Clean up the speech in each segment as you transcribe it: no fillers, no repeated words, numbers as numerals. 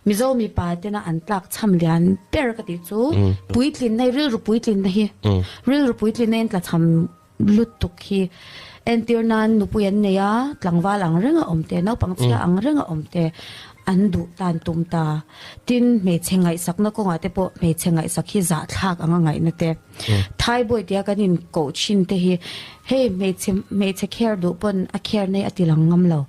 Mizo mipa tena an tlak chham lian ber ka tih chu puitlinna hi rilru puitlinna hi rilru puitlinna in tlachham lutuk hi entir nan nupui an nei a, tlangval ang reng a awm te, naupang chhia ang reng a awm te an duh tan tum ta. Tin, hmeichhe ngaihsakna kawngah te pawh hmeichhe ngaihsak hi zahthlak anga ngaihna te. Thaibawi tia kan in koh thin te hi hei hmeichhe hmeichhe kher duh pawn a kher nei a ti lang ngam lo.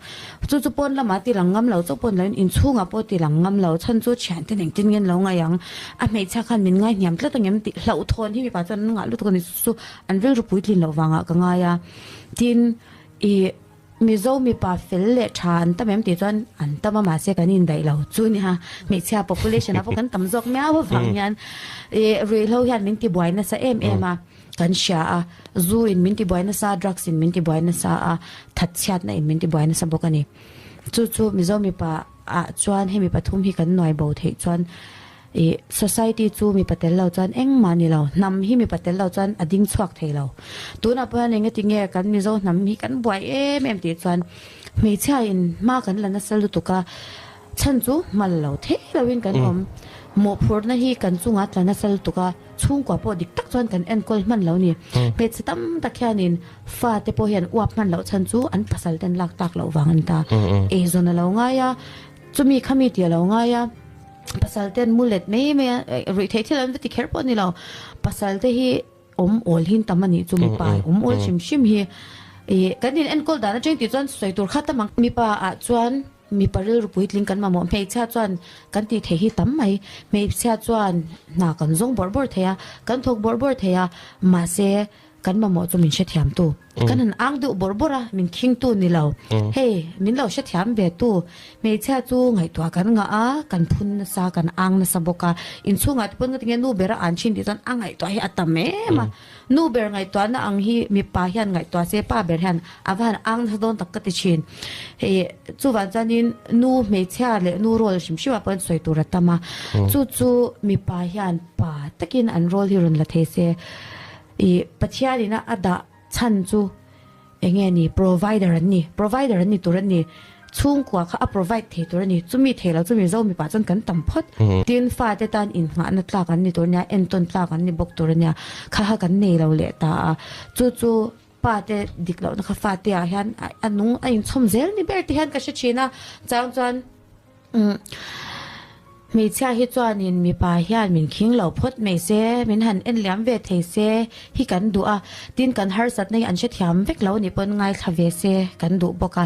Chu chu pawn lamah a ti lang ngam lo chauh pawn loin inchhungah pawh a ti lang ngam lo. Chhan chu thiante nen engtin nge an lo ngaih ang? A hmeichhia khan min ngai hniam tlat ang em tih hlauhthawn hi mipa chuan an ngah lutuk a ni. Chu chu an rilru puitlin loh vangah ka ngai a. Tin, ih. Mizo mipa fel leh tha an tam em tih chuan an tam a mahse kan indaih lo chu nia hmeichhia population ah pawh kan tam zawk miau avang hian ih ruihhlo hian min tibuai nasa em em a kan hria a zu in min tibuai nasa drugs in min tibuai nasa a thatchhiatna in min tibuai nasa bawk a ni chu chu Mizo mipa ah chuan hemi pathum hi kan nuai bo theih chuan Ih, society chu mipa tel lo chuan engmah ni lo, hnam hi mipa tel lo chuan a ding chhuak thei lo. Tunah pawh hian engati nge kan Mizo hnam hi kan buai em em tih chuan hmeichhia in hma kan la nasa lutuk a, chhan chu hmal lo thei loin kan awm. Mawhphurhna hi kan chungah tla nasa lutuk a, chhungkua pawh dik tak chuan kan enkawl hman lo ni. Hmeichhe tam tak hianin fate pawh hian uap hman loh chhan chu an pasal ten lak tak loh vang a ni ta. Eizawn a lo ngai a, chumi khami tih a lo ngai a. Pasal te an mu let mai mai a, ruih theih thil an va ti kher pawh a ni lo. Pasal te hi awm awl hin tam a nih chu mipa awm awl hrim hrim hi ih kan in enkawl dan atang tih chuan sawi tur kha tam ang. Mipa ah chuan mipa rilru puitling kan mamawh hmeichhia chuan kan tih theih hi tam mai. Hmeichhia chuan hna kan zawng bawrh bawrh thei a, kan thawk bawrh bawrh thei a, mahse Kan mamawh chu min hrethiam tu. Kan han ang deuh bawrh bawrh a, min khing tu ni lo. Hei, min lo hrethiam ve tu. Hmeichhia chu ngaihtuah kan ngah a, kan phun nasa, kan ang nasa bawk a. Inchhungah te pawn ka tinge nu ber a an thin tih chuan a ngaihtuah hi a tam em a. Nu ber ngaihtuahna ang hi mipa hian ngaihtuah se pa ber hian a va han ang nasa dawn tak ka ti thin. Hei, chuvang chuanin nu hmeichhia leh nu role hrim hrimah pawh hian sawi tur a tam a. Chu chu mipa hian pa takin an role hi rawn la thei se. I Pathian ina a dah chhan chu eng nge ni? Provider an ni. Provider an ni tur an ni. Chhungkua kha a provide thei tur a ni. Chumi thei lo chu Mizo mipa chuan kan tam phawt. Tin, fate tan innghahna tlak an ni tur a nia, entawn tlak an ni bawk tur a nia. Kha kha kan nei lo leh ta a. Chu chu pate dik lohna kha fate ah hian a nung a inchhawm zel ni ber te hian ka hre thin a. Chang chuan. Hmeichhia hi chuanin mipa hian min khing lo phawt mai se, min han en liam ve thei se hi kan duh a, tin kan harsatna hi an hrethiam vek lo nih pawn ngaithla ve se kan duh bawk a.